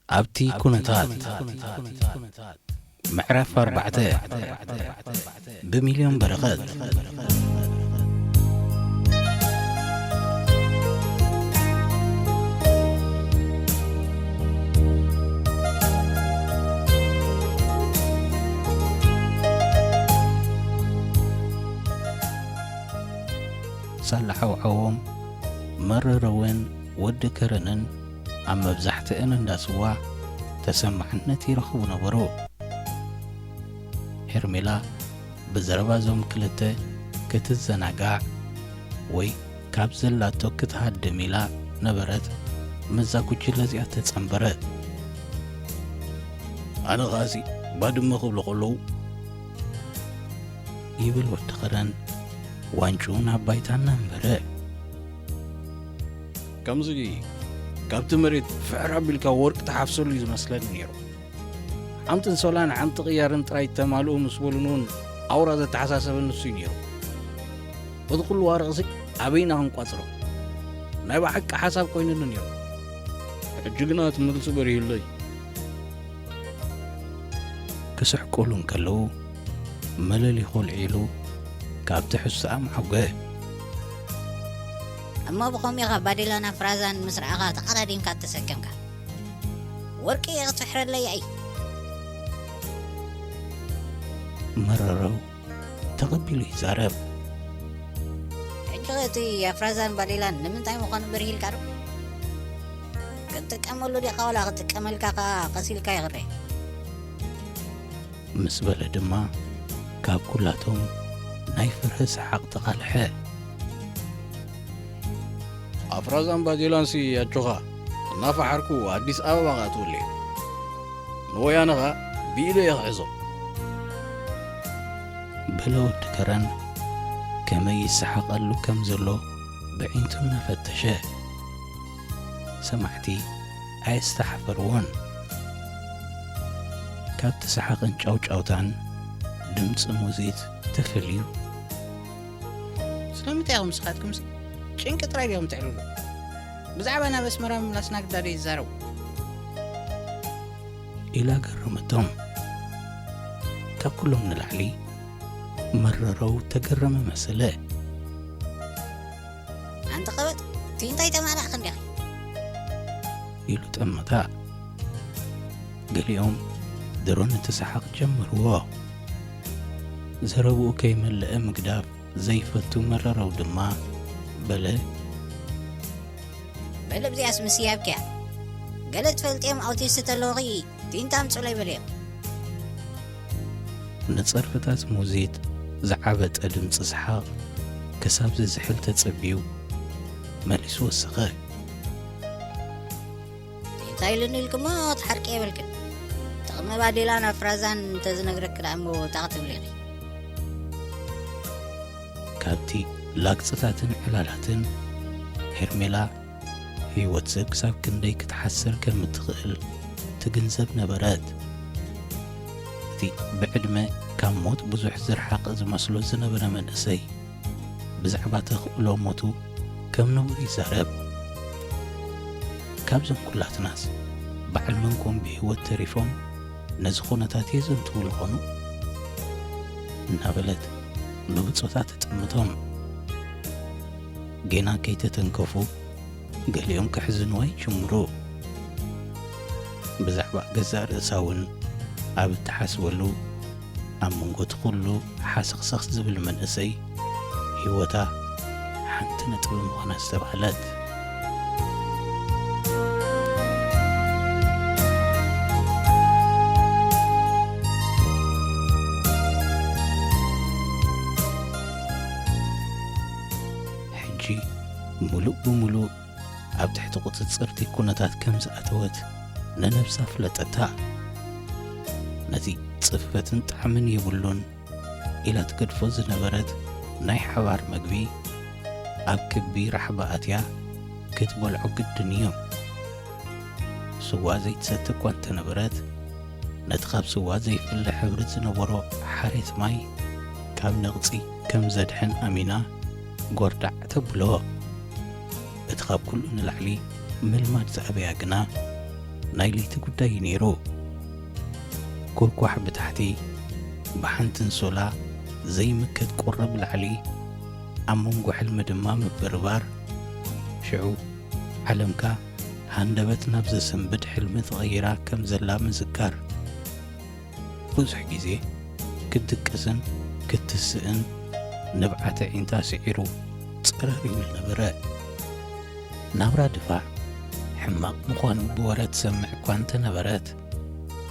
ኣብቲ ኩነታት ምዕራፍ ኣርባዕተ ብሚልዮን በረኸት። ሳላ ዓውዓዎም መረረውን ወዲ ከረንን ኣብ መብዛሕትአን እንዳ ስዋ ተሰማዕነት ይረኽቡ ነበሩ። ሄርሜላ ብዘረባ እዞም ክልተ ክትዘናጋዕ ወይ ካብ ዘላቶ ክትሃድም ኢላ ነበረት። ምስዛ ጉጅለ እዚኣ ተጸንበረት። ኣነ ኸኣሲ ባድመ ክብሉ ከለዉ ይብል ወዲ ኸረን ዋንጭኡ ናብ ባይታ እናንበረ። ከምዚ ካብቲ መሬት ፍሕር ኣቢልካ ወርቂ ትሓፍሰሉ እዩ ዝመስለኒ ነይሩ። ሓምትን ሶላን ሓንቲ ቅያርን ጥራይ ተማልኡ ምስ በሉኒ እውን ኣውራ ዘተሓሳሰበኒ ንሱ እዩ ነይሩ። በዚ ኩሉ ዋርቕሲ ኣበይና ክንቋጽሮ? ናይ ብሓቂ ሓሳብ ኮይኑኒ ነይሩ። ሕጂ ግና እቲ መልሲ በሪህለይ። ክስሕቁሉ እንከለዉ መለሊኹ ልዒሉ ካብ ትሕዝቶኣ ምዓጎ። እሞ ብኸምኡ ኢኻ ባዴላን ኣፍራዛን ምስ ረኣኻ ተቐዳዲምካ እተሰከምካ? ወርቂ ክትፍሕረለይ እይ። መረረው ተቐቢሉ ይዛረብ። ሕጂ ኸ እቲ ኣፍራዛን ባዴላን ንምንታይ ምዃኑ በሪህልካ ዶ? ክትጥቀመሉ ዲኻ ዋላ ክጥቀመልካ ከኣ ቀስ ኢልካ ይቕረ? ምስ በለ ድማ ካብ ኩላቶም ናይ ፍርሂ ሰሓቕ ተቓልሐ። ኣፍራዛን ባዴላንሲ ኣጆኻ እናፈሓርኩ ኣዲስ ኣበባ ከኣ ትውልየ። ንወያነ ኸኣ ብኢደ እየ ክሕዞ። በለ ወዲ ከረን ከመይ ይሰሓቐሉ ከም ዘሎ ብዒንቱ እናፈተሸ። ሰማዕቲ ኣየስተሓፈርዎን። ካብቲ ሰሓቕን ጫውጫውታን ድምፂ ሙዚት ተፈልዩ። ስለምንታይ ኢኹም ንስኻትኩምሲ ጭንቂ ጥራይ ዲኹም ትዕልሉ? ብዛዕባ ናብ ኣስመራ ምምላስና ግዳ ዶ ይዛረቡ? ኢላ ገረመቶም። ካብ ኩሎም ንላዕሊ መረረው ተገረመ መሰለ። ኣንቲ ቀበጥ፣ እቲ እንታይ ተማላእኺ እንዲኺ? ኢሉ ጠመታ። ገሊኦም ድሮ ነቲ ሰሓቕ ጀመርዎ። ዘረብኡ ከይመለአ ምግዳፍ ዘይፈቱ መረረው ድማ በለ። በል ኣብዚኣስ ምስ ያብኪያ። ገለ ትፈልጥዮም ኣውቲስት ተለውኺ ቲንታ ኣምጹለይ በልዮም። ንጸርፍታት ሙዚት ዝዓበጠ ድምጺ ሰሓቕ ክሳብ ዝዝሕል ተጸብዩ መሊሱ ወሰኸ። እንታይ ኢሉኒ ኢልክሞ ትሓርቂ የብልክን። ጥቕሚ ባዴላን ኣፍራዛን እንተዝነግረኪ ደኣ እሞ እንታይ ክትብሊ ኢኺ? ካብቲ ላግጽታትን ዕላላትን ሄርሜላ ህይወት ሰብ ክሳብ ክንደይ ክትሓስር ከም እትኽእል ትግንዘብ ነበረት። እቲ ብዕድመ ካብ ሞት ብዙሕ ዝረሓቐ ዝመስሎ ዝነበረ መንእሰይ ብዛዕባ ተኽእሎ ሞቱ ከም ንቡር ይዛረብ። ካብዞም ኩላትናስ በዓል መንኮም ብህይወት ተሪፎም ነዚ ኩነታት የዘንትዉ ዝኾኑ? እናበለት ብብጾታ ተጠምቶም። ጌና ከይተተንከፉ ገሊኦም ክሕዝንዋ ይጅምሩ። ብዛዕባ ገዛእ ርእሳ እውን ኣብ እትሓስበሉ፣ ኣብ መንጎ እቲ ኩሉ ሓሰኽሰኽ ዝብል መንእሰይ፣ ህይወታ ሓንቲ ነጥቢ ምዃና ኣስተብሃለት። ሕጂ ምሉእ ብምሉእ ኣብ ትሕቲ ቁጽጽርቲ ኩነታት ከም ዝኣተወት ንነብሳ ፍለጠታ። ነቲ ጽፈትን ጣዕምን የብሉን ኢላ ትገድፎ ዝነበረት ናይ ሓባር መግቢ ኣብ ክቢ ራሕባ ኣትያ ክትበልዖ ግድን እዩ። ስዋ ዘይትሰቲ እኳ እንተነበረት፣ ነቲ ካብ ስዋ ዘይፍለ ሕብሪ ዝነበሮ ሓሬት ማይ ካብ ነቕጺ ከም ዘድሕን ኣሚና ጎርዳዕ ተብሎ። እቲ ካብ ኩሉ ንላዕሊ ምልማድ ዝኣበያ ግና፣ ናይ ለይቲ ጉዳይ እዩ ነይሩ። ኩርኳሕ ብታሕቲ፣ ብሓንቲ እንሶላ ዘይምከት ቁሪ ብላዕሊ፣ ኣብ መንጎ ሕልሚ ድማ ምብርባር። ሽዑ ዓለምካ ሃንደበት ናብ ዘሰንብድ ሕልሚ ተቐይራ ከም ዘላ ምዝካር። ብዙሕ ግዜ ክትድቅስን ክትስእን ንብዓት ኣዒንታ ስዒሩ ጸረር ይብል ነበረ። ናብራ ድፋዕ ሕማቕ ምዃኑ ብወረ ትሰምዕ እኳ እንተነበረት፣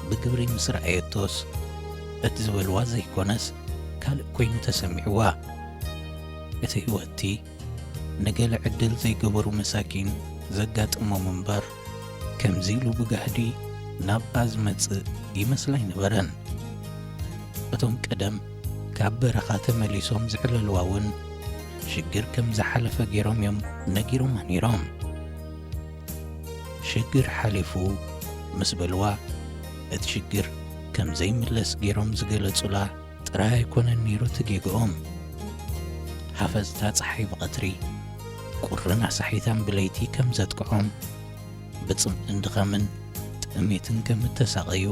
ብግብሪ ምስ ረኣየቶስ እቲ ዝበልዋ ዘይኮነስ ካልእ ኮይኑ ተሰሚዕዋ። እቲ ህይወትቲ ንገለ ዕድል ዘይገበሩ መሳኪን ዘጋጥሞም እምበር፣ ከምዚ ኢሉ ብጋህዲ ናብኣ ዝመጽእ ይመስላ ኣይነበረን። እቶም ቀደም ካብ በረኻ ተመሊሶም ዝዕለልዋ እውን ሽግር ከም ዝሓለፈ ገይሮም እዮም ነጊሮማ ነይሮም። ሽግር ሓሊፉ ምስ በልዋ፣ እቲ ሽግር ከም ዘይምለስ ገይሮም ዝገለጹላ ጥራይ ኣይኮነን ነይሩ እቲ ጌግኦም። ሃፈጽታ ጸሓይ ብቐትሪ፣ ቁርን ኣሳሒታን ብለይቲ ከም ዘጥቅዖም፣ ብጽምእን ድኻምን ጥሜትን ከም እተሳቐዩ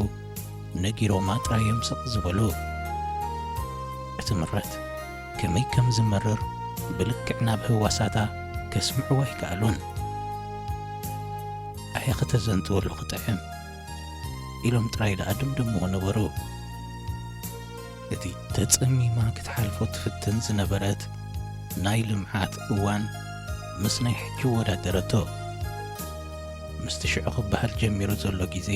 ነጊሮማ ጥራይ እዮም ስቕ ዝበሉ። እቲ ምረት ከመይ ከም ዝመርር ብልክዕ ናብ ህዋሳታ ከስምዕዋ ኣይከኣሉን። ኣየ ከተዘንትወሉ ክጥዕም ኢሎም ጥራይ ደኣ ድምድምዎ ነበሩ። እቲ ተጸሚማ ክትሓልፎ ትፍትን ዝነበረት ናይ ልምዓት እዋን ምስ ናይ ሕጂ ወዳደረቶ። ምስቲ ሽዑ ክበሃል ጀሚሩ ዘሎ ግዜ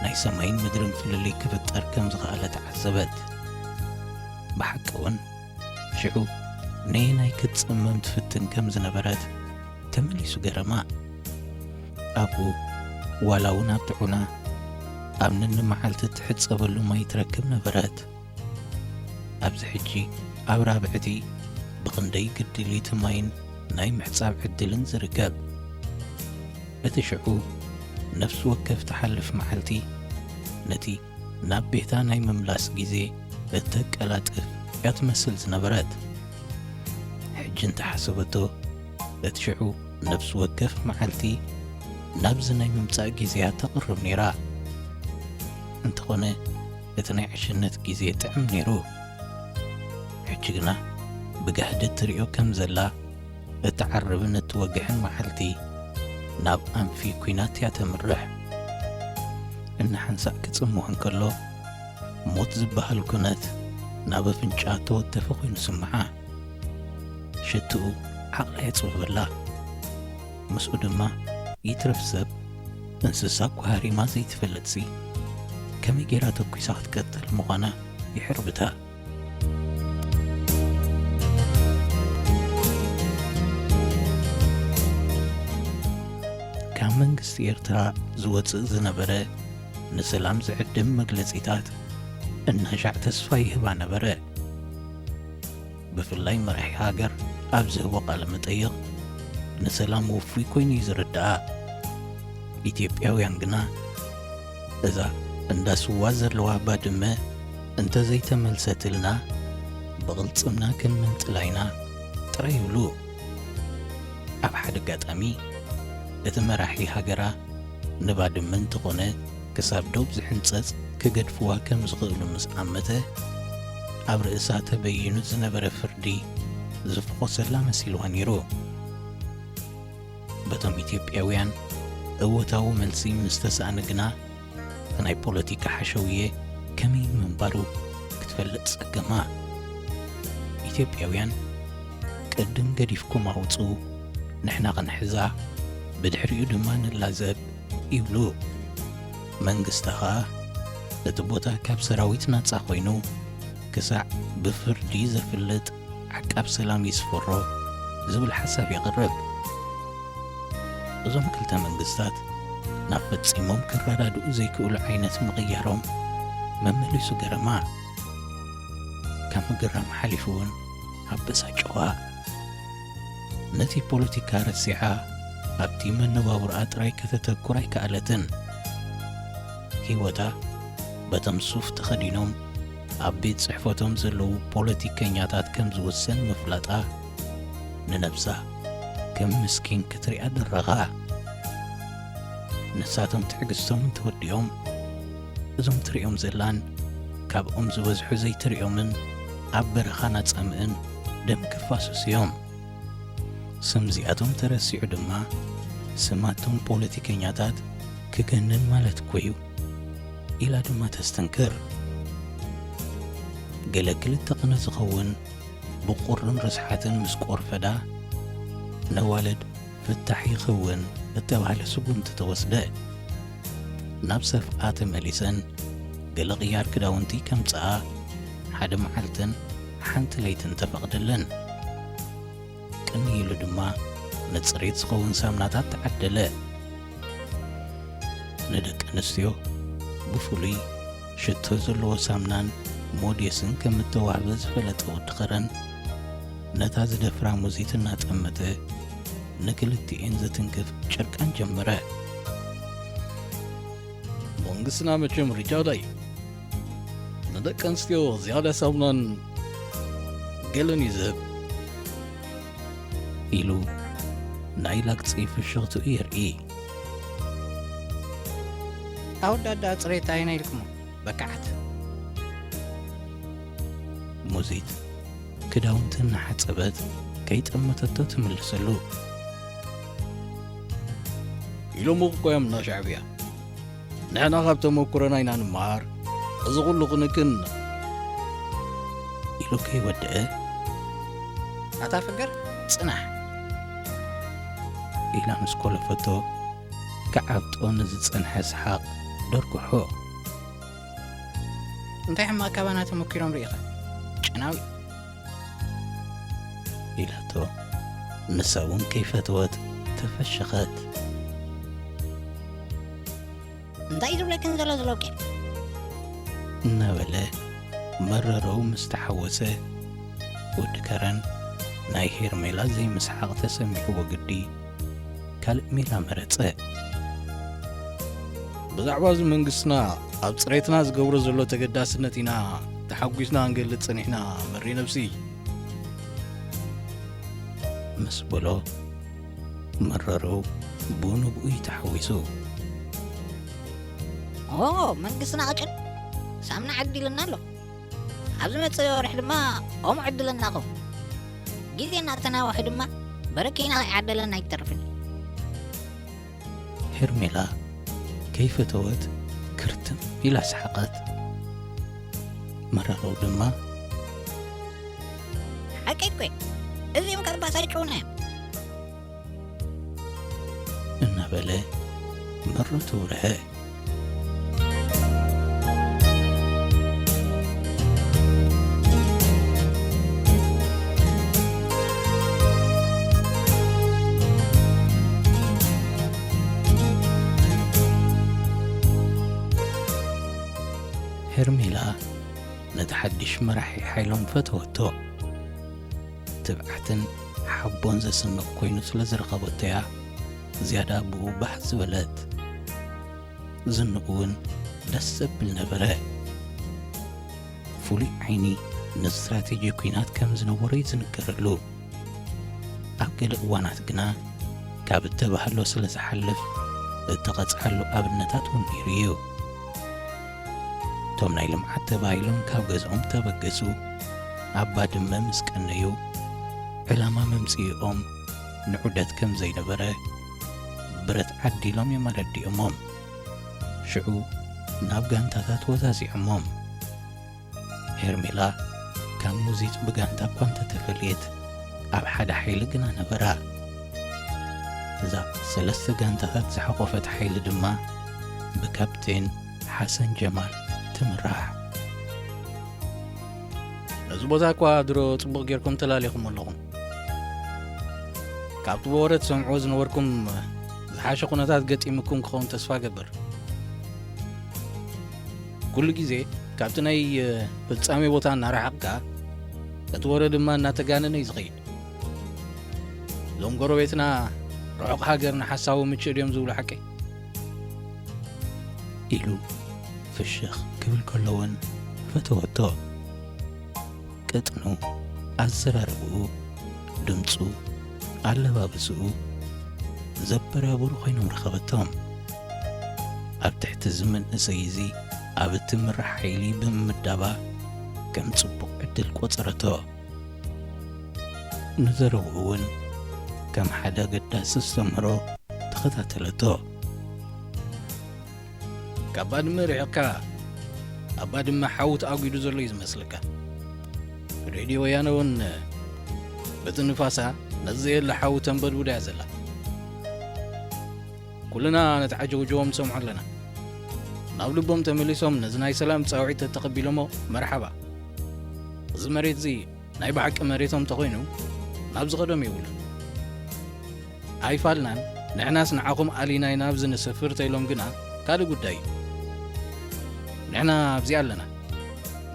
ናይ ሰማይን ምድርን ፍልልይ ክፍጠር ከም ዝኸኣለ ተዓዘበት። ብሓቂ እውን ሽዑ ነየናይ ክትጽመም ትፍትን ከም ዝነበረት ተመሊሱ ገረማ። ኣብኡ ዋላ እውን ኣብ ጥዑና ኣብ ነኒ መዓልቲ እትሕጸበሉ ማይ ትረክብ ነበረት። ኣብዚ ሕጂ ኣብ ራብዕቲ ብኽንደይ ግድሊቲ ማይን ናይ ምሕጻብ ዕድልን ዝርከብ። እቲ ሽዑ ነፍሲ ወከፍ ትሓልፍ መዓልቲ ነቲ ናብ ቤታ ናይ ምምላስ ግዜ እተቀላጥፍ እያ ትመስል ዝነበረት። ሕጂ እንተሓሰበቶ፣ እቲ ሽዑ ነፍሲ ወከፍ መዓልቲ ናብዚ ናይ ምምጻእ ግዜያ ተቕርብ ነይራ። እንተኾነ፣ እቲ ናይ ዕሽነት ግዜ ጥዕም ነይሩ። ሕጂ ግና ብጋህዲ ትርእዮ ከም ዘላ፣ እትዓርብን እትወግሕን መዓልቲ ናብ ኣንፊ ኲናት እያ ተምርሕ። እናሓንሳእ ክጽምዋ እንከሎ፣ ሞት ዝበሃል ኩነት ናብ ኣፍንጫ ተወተፈ ኮይኑ ስምዓ። ሽትኡ ዓቕላ የጽብበላ። ምስኡ ድማ ይትረፍ ሰብ፣ እንስሳ እኳ ሃሪማ ዘይትፈልጥሲ፣ ከመይ ጌራ ተኲሳ ክትቀትል ምዃና ይሕርብታ። ካብ መንግስቲ ኤርትራ ዝወጽእ ዝነበረ ንሰላም ዝዕድም መግለጺታት እናሻዕ ተስፋ ይህባ ነበረ። ብፍላይ መራሒ ሃገር ኣብ ዝህቦ ቃለ መጠይቕ ንሰላም ውፉይ ኮይኑ እዩ ዝርድኣ። ኢትዮጵያውያን ግና እዛ እንዳ ስዋ ዘለዋ ባድመ እንተዘይተመልሰትልና ብቕልጽምና ክንምንጥላ ኢና ጥራይ ይብሉ። ኣብ ሓደ ኣጋጣሚ እቲ መራሒ ሃገራ ንባድመ እንተኾነ ክሳብ ዶብ ዝሕንጸጽ ክገድፍዋ ከም ዝኽእሉ ምስ ኣመተ፣ ኣብ ርእሳ ተበይኑ ዝነበረ ፍርዲ ዝፍኾሰላ መሲልዋ ነይሩ። በቶም ኢትዮጵያውያን እወታዊ መልሲ ምስ ተሳእነ ግና፣ እቲ ናይ ፖለቲካ ሓሸውየ ከመይ ምንባሩ ክትፈልጥ ጸገማ። ኢትዮጵያውያን፣ ቅድም ገዲፍኩም ኣውጹ፣ ንሕና ክንሕዛ፣ ብድሕሪኡ ድማ ንላዘብ ይብሉ። መንግስቲ ኸኣ፣ እቲ ቦታ ካብ ሰራዊት ናጻ ኮይኑ፣ ክሳዕ ብፍርዲ ዘፍልጥ ዓቃብ ሰላም ይስፈሮ ዝብል ሓሳብ የቕርብ። እዞም ክልተ መንግስታት ናብ ፈጺሞም ክረዳድኡ ዘይክእሉ ዓይነት ምቕያሮም መመሊሱ ገረማ። ካብ ምግራም ሓሊፉ እውን ኣበሳጨዋ። ነቲ ፖለቲካ ረሲዓ ኣብቲ መነባብሮኣ ጥራይ ከተተኩር ኣይከኣለትን። ህይወታ በቶም ሱፍ ተኸዲኖም ኣብ ቤት ጽሕፈቶም ዘለዉ ፖለቲከኛታት ከም ዝውሰን ምፍላጣ፣ ንነብሳ ከም ምስኪን ክትሪኣ ደረኻ። ንሳቶም ትዕግስቶም እንተወዲኦም፣ እዞም ትሪኦም ዘላን ካብኦም ዝበዝሑ ዘይትሪኦምን ኣብ በረኻና ጸምእን ደም ክፋሰሱ እዮም። ስም እዚኣቶም ተረሲዑ ድማ ስማቶም ፖለቲከኛታት ክገንን ማለት እኮ እዩ፣ ኢላ ድማ ተስተንክር። ገለ ክልተ ቅነ ዝኸውን ብቑርን ርስሓትን ምስ ቆርፈዳ፣ ነዋልድ ፍታሕ ይኸውን እተባህለ ስጉምቲ ተወስደ። ናብ ሰፍኣ ተመሊሰን ገለ ቅያር ክዳውንቲ ከምጽኣ ሓደ መዓልትን ሓንቲ ለይትን ተፈቕደለን። ቅንይ ኢሉ ድማ ንጽሬት ዝኸውን ሳምናታት ተዓደለ። ንደቂ ኣንስትዮ ብፍሉይ ሽቶ ዘለዎ ሳምናን ሞዴስን ከም እተዋህበ ዝፈለጠ ወዲ ኸረን፣ ነታ ዝደፍራ ሙዚት እናጠመተ ንክልቲኤን ዘትንክፍ ጭርቃን ጀመረ። መንግስትና መቸም ሪጃዳ እዩ። ንደቂ ኣንስትዮ ዝያዳ ሳሙናን ገለን እዩ ዝህብ፣ ኢሉ ናይ ላግጺ ፍሽኽትኡ የርኢ። ኣወዳድኣ ጽሬት ኣይነ ኢልኩሞ በቃዓት። ሙዚት ክዳውንቲ እናሓጸበት ከይጠመተቶ ትምልሰሉ። ኢሎምኹ እኮ እዮም እና ሻዕብያ። ንሕና ካብ ተመኩሮና ኢና ንመሃር። እዚ ኩሉ ክንክን ኢሉ ከይወደአ፣ ኣታ ፍገር ጽናሕ፣ ኢላ ምስ ኮለፈቶ፣ ክዓብጦ ንዝጸንሐ ሰሓቕ ደርጉሖ። እንታይ ሕማቕ ካባና ተመኪሮም ርኢኻ? ጨናዊ። ኢላቶ። ንሳ እውን ከይፈተወት ተፈሸኸት። እንታይ ዝብለክን ዘሎ ዝለውቄ? እናበለ መረረው ምስ ተሓወሰ፣ ወዲ ከረን ናይ ሄርሜላ ዘይምስሓቕ ተሰሚዕዎ ግዲ ካልእ ሜላ መረጸ። ብዛዕባ እዚ መንግስትና ኣብ ጽሬትና ዝገብሮ ዘሎ ተገዳስነት ኢና ተሓጒስና ክንገልጽ ጸኒሕና፣ መሪ ነብሲ። ምስ በሎ፣ መረረው ብኡ ንብኡ እዩ ተሓዊሱ። ኦ፣ መንግስትና ቅጭን ሳምና ዓዲልና ኣሎ። ኣብ ዝመጽእ ወርሒ ድማ ከምኡ ዕድል እናኸው። ግዜ እናተናወሐ ድማ በረኪና ከይዓደለና ኣይትተርፍን እዩ። ሄርሜላ ከይፈተወት ክርትም ኢላ ሰሓቐት። መረረው ድማ፣ ሓቀይ እኮ እዩ። እዚኦም ከኣ ባሳጭውና እዮም። እናበለ መረቱ ብርሀ። ሄርሜላ ነቲ ሓድሽ መራሒ ሓይሎም ፈተወቶ። ትብዓትን ሓቦን ዘስንቕ ኮይኑ ስለ ዝረኸበቶ'ያ ዝያዳ ብኡ ባህ ዝበለት። ዝንኡ እውን ደስ ዘብል ነበረ። ፍሉይ ዓይኒ ንስትራቴጂ ኲናት ከም ዝነበሮ እዩ ዝንገረሉ። ኣብ ገለ እዋናት ግና ካብ እተባህሎ ስለ ዝሓልፍ እተቐጽዓሉ ኣብነታት እውን ነይሩ እዩ። እቶም ናይ ልምዓት ተባሂሎም ካብ ገዝኦም ተበገሱ፣ ኣብ ባድመ ምስ ቀነዩ፣ ዕላማ መምጽኢኦም ንዑደት ከም ዘይነበረ ብረት ዓዲሎም እዮም ኣረዲኦሞም። ሽዑ ናብ ጋንታታት ወዛዚዖሞም። ሄርሜላ ካብ ሙዚት ብጋንታ እኳ እንተተፈልየት፣ ኣብ ሓደ ሓይሊ ግና ነበራ። እዛ ሰለስተ ጋንታታት ዝሓቖፈት ሓይሊ ድማ ብካፕቴን ሓሰን ጀማል ትምራሕ። ነዚ ቦታ እኳ ድሮ ጽቡቕ ጌርኩም ተላሊኹም ኣለኹም። ካብቲ ብወረ ትሰምዕዎ ዝነበርኩም ዝሓሸ ኩነታት ገጢሙኩም ክኸውን ተስፋ እገብር። ኩሉ ግዜ ካብቲ ናይ ፍጻሜ ቦታ እናረሓቕካ፣ እቲ ወረ ድማ እናተጋነነ እዩ ዝኸይድ። እዞም ጎረቤትና ርሑቕ ሃገር ንሓሳዊ ምችእ ድዮም ዝብሉ ሓቀይ? ኢሉ ፍሽኽ ክብል ከሎ እውን ፈተወቶ። ቅጥኑ፣ ኣዘራርብኡ፣ ድምጹ፣ ኣለባብስኡ ዘበራብሩ ኮይኖም ረኸበቶም። ኣብ ትሕቲ እዚ መንእሰይ እዚ ኣብ እትምራሕ ሓይሊ ብምምዳባ ከም ጽቡቕ ዕድል ቆጸረቶ። ንዘረብኡ እውን ከም ሓደ ኣገዳሲ ኣስተምህሮ ተኸታተለቶ። ካብ ባድመ ርሒቕካ ኣብ ባድመ ሓዊ ተኣጒዱ ዘሎ እዩ ዝመስለካ። ሬድዮ ወያነ እውን በቲ ንፋሳ ነዚ ዘየለ ሓዊ ተንበድብዶ እያ ዘላ። ኩልና ነቲ ዓጀውጀዎም ንሰምዖ ኣለና። ናብ ልቦም ተመሊሶም ነዚ ናይ ሰላም ጻውዒት ተተቐቢሎሞ መርሓባ። እዚ መሬት እዚ ናይ ብሓቂ መሬቶም ተኾይኑ ናብ ዝኸዶም የብሉን። ኣይፋልናን፣ ንሕናስ ንዓኹም ኣሊና ኢና ኣብዚ ንሰፍር ተኢሎም ግና ካልእ ጉዳይ እዩ። ንሕና ኣብዚ ኣለና።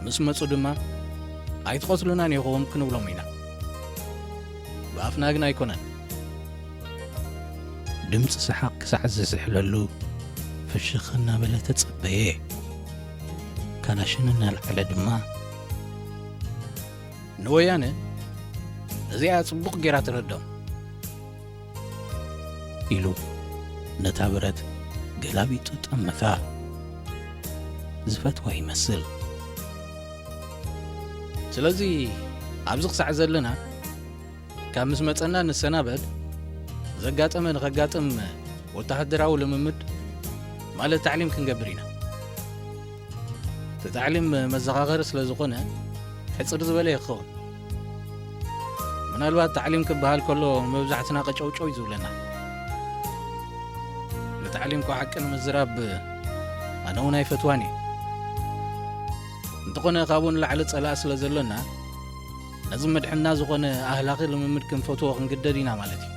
ምስ መጹ ድማ ኣይትቐትሉናን ኢኹም ክንብሎም ኢና። ብኣፍና ግን ኣይኮነን። ድምፂ ሰሓቕ ክሳዕ ዝስሕለሉ ፍሽኽ እናበለ ተጸበየ። ካላሽን እናልዓለ ድማ ንወያነ እዚኣ ጽቡቕ ጌራ ተረድኦም ኢሉ ነታ ብረት ገላቢጡ ጠመታ። ዝፈትዋ ይመስል። ስለዚ ኣብዚ ክሳዕ ዘለና ካብ ምስ መጸና ንሰናበድ ዘጋጠመ ንኸጋጥም ወተሃደራዊ ልምምድ ማለት ታዕሊም ክንገብር ኢና። እቲ ታዕሊም መዘኻኸሪ ስለ ዝኾነ ሕጽር ዝበለ ይኸውን። ምናልባት ታዕሊም ክበሃል ከሎ መብዛሕትና ቀጨውጨው እዩ ዝብለና። ንታዕሊም እኳ ሓቂ ንምዝራብ ኣነ እውን ኣይፈትዋን እየ። እንተኾነ ካብኡ ንላዕሊ ጸላኢ ስለ ዘሎና ነዚ መድሕንና ዝኾነ ኣህላኺ ልምምድ ክንፈትዎ ክንግደድ ኢና ማለት እዩ።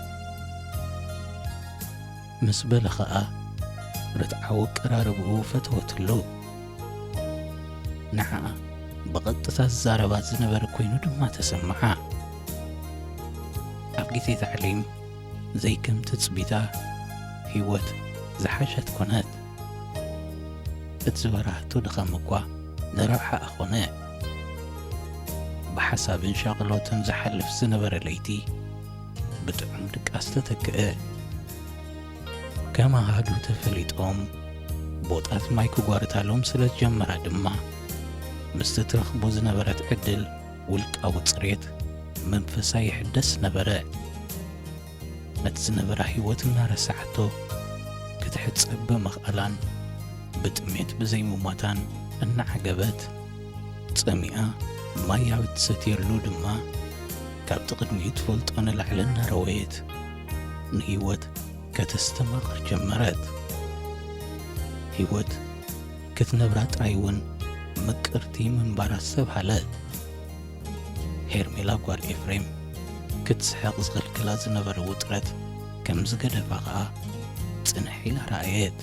ምስ በለ ኸኣ ርትዓዊ ኣቀራርብኡ ፈተወትሉ። ንዓኣ ብቐጥታ ዝዛረባ ዝነበረ ኮይኑ ድማ ተሰምዓ። ኣብ ግዜ ታዕሊም ዘይከም ትጽቢታ ህይወት ዝሓሸት ኮነት። እቲ ዝበራህቶ ድኻም እኳ ንረብሓኣ ኾነ። ብሓሳብን ሻቕሎትን ዝሓልፍ ዝነበረ ለይቲ ብጥዑም ድቃስ ተተክአ። ከም ኣሃዱ ተፈሊጦም ቦጣት ማይ ክጓርታሎም ስለ ዝጀመራ ድማ ምስቲ ትረኽቦ ዝነበረት ዕድል ውልቃዊ ጽሬት መንፈሳ ይሕደስ ነበረ። ነቲ ዝነበራ ህይወት እናረሳዓቶ ክትሕጸብ ብምኽኣላን ብጥሜት ብዘይምሟታን እናዓገበት ጸሚኣ ማይ ኣብ እትሰትየሉ ድማ ካብቲ ቅድሚኡ ትፈልጦ ንላዕሊ እናረወየት ንህይወት ከተስተማቕር ጀመረት። ህይወት ክትነብራ ጥራይ እውን ምቅርቲ ምንባራ ኣስተብሃለት። ሄርሜላ ጓል ኤፍሬም ክትስሕቕ ዝኽልክላ ዝነበረ ውጥረት ከም ዝገደፋ ኸኣ ጽንሕ ኢላ ረኣየት።